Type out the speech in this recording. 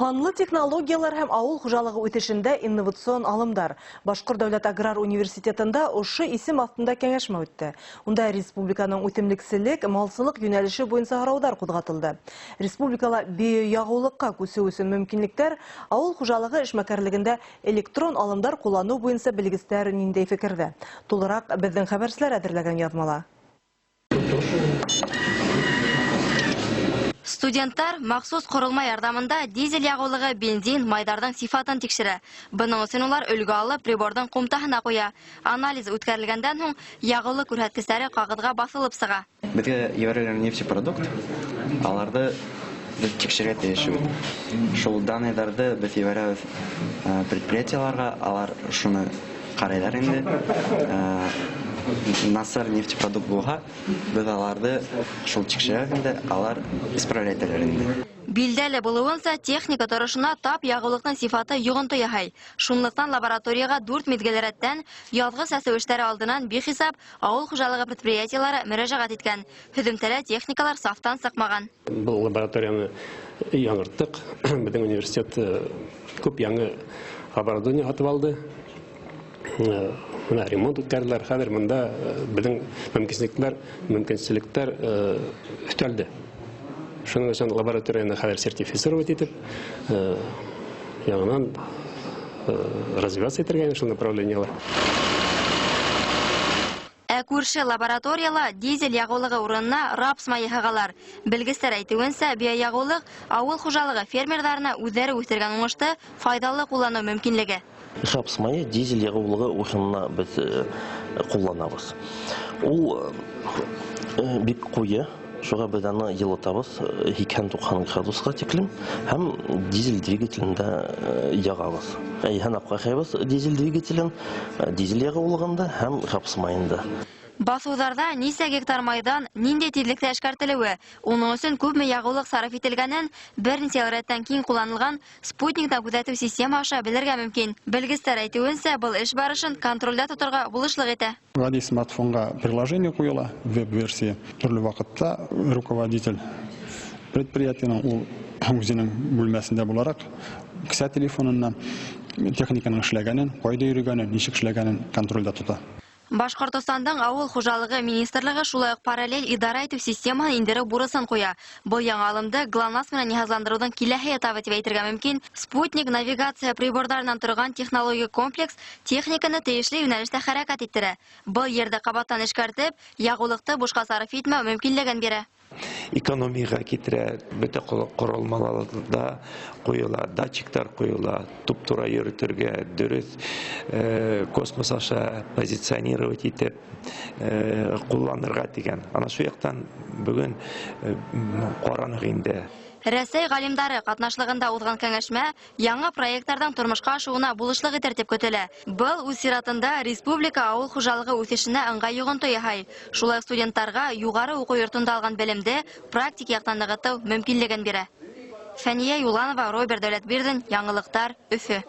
Һанлы технологиялар һәм ауыл хужалығы үҫешендә инновацион алымдар. Башҡорт дәүләт аграр университетында ошо исем аҫтында кәңәшмә үтте. Унда республиканың үҫемлекселек, малсылыҡ йүнәлеше буйынса һорауҙар ҡуҙғатылды. Республикала биояғыулыҡҡа күсеү өсөн мөмкинлектәр, ауыл хужалығы эшмәкәрлегендә электрон алымдар ҡулланыу буйынса белгестәр ниндәй фекерҙә? Тулыраҡ беҙҙең хәбәрселәр әҙерләгән яҙмала. Студенттар махсус ҡоролма ярҙамында дизель яғыулығы, бензин, майҙарҙың сифатын тикшерә. Бының өсөн улар өлгө алып приборҙың ҡумтаһына ҡуя. Анализ үткәрелгәндән һуң яғыулыҡ күрһәткестәре ҡағыҙға баҫылып сыға. Беҙгә ебәрелгән нефтепродукт, аларҙы беҙ тикшерергә тейешбеҙ. Шул данныйҙарҙы беҙ ебәрәбеҙ предприятиеларға, алар шуны ҡарайҙар инде. Насар нефтепродукт булһа, беҙ аларҙы шул тикшерәбеҙ инде, алар исправлять итәләр инде. Билдәле булыуынса, техника торошона тап яғыулыҡтың сифаты йоғонто яһай. Шунлыҡтан лабораторияға 4 миҙгел рәттән яҙғы сәсеү эштәре алдынан бихисап ауыл хужалығы предприятиелары мөрәжәғәт иткән. Һөҙөмтәлә техникалар сафтан сыҡмаған. Был лабораторияны яңырттыҡ. Беҙҙең университет күп яңы оборудование һатып алды. Мына ремонт үткәрҙеләр. Хәҙер бында беҙҙең мөмкинселектәр өҫтәлде. Шуның өсөн лабораторияны хәҙер сертифицировать итеп, яңынан развиваться итергә шул направлениелар. Ә күрше лабораторияла дизель яғыулығы урынына рапс майы һығалар. Белгестәр әйтеүенсә, биояғыулыҡ ауыл хужалығы фермерҙарына үҙҙәре үҫтергән уңышты файҙалы ҡулланыу мөмкинлеге. Рапс майы дизель яғыулығы урынына беҙ ҡулланабыҙ. Ул бик ҡуйы, шуға беҙ аны йылытабыҙ 80-90 градусҡа тиклем һәм дизель двигателендә яғабыҙ. Һанап ҡарайбыҙ дизель двигателен, дизель яғыулығында һәм рапс майында. Баҫыуҙарҙа нисә гектар майҙан ниндәй тиҙлектә эшкәртелеүе, уның өсөн күпме яғыулыҡ сарыф ителгәнен бер нисә йыл рәттән киң ҡулланылған спутниктан күҙәтеү система аша белергә мөмкин. Белгестәр әйтеүенсә, был эш барышын контролдә тоторға булышлыҡ итә. Ғади смартфонға приложение ҡуйыла, веб-версия. Төрлө ваҡытта руководитель предприятиеның ул үҙенең бүлмәһендә булараҡ кеҫә телефонынан техниканың эшләгәнен, ҡайҙа йөрөгәнен, нисек эшләгәнен контролдә тота. Башҡортостандың ауыл хужалығы министрлығы шулай уҡ параллель идара итеү системаһын индереү бурысын ҡуя. Был яңы алымды ГЛОНАСС менән йыһазландырыуҙың киләһе этабы тип әйтергә мөмкин. Спутник навигация приборҙарынан торған технологик комплекс техниканы тейешле йүнәлештә хәрәкәт иттерә. Был ерҙе ҡабаттан эшкәртеп, яғыулыҡты бушҡа сарыф итмәү мөмкинлеген бирә. Экономияға китерә, бөтә ҡоролмаларҙа ҡуйыла, датчиктар ҡуйыла, туп-тура йөрөтөргә, дөрөҫ космос аша позиционировать итеп ҡулланырға тигән. Ана шул яҡтан бөгөн ҡараныҡ инде. Рәсәй ғалимдары ҡатнашлығында уҙған кәңәшмә яңы проекттарҙың тормошҡа ашыуына булышлыҡ итер тип көтөлә. Был үҙ сиратында республика ауыл хужалығы үҫешенә ыңғай йоғонто яһай. Шулай уҡ студенттарға юғары уҡыу йортонда алған белемде практик яҡтан нығытыу мөмкинлеген бирә. Фәниә Юланова, Роберт Дәүләтбирҙин, Яңылыҡтар, Өфө.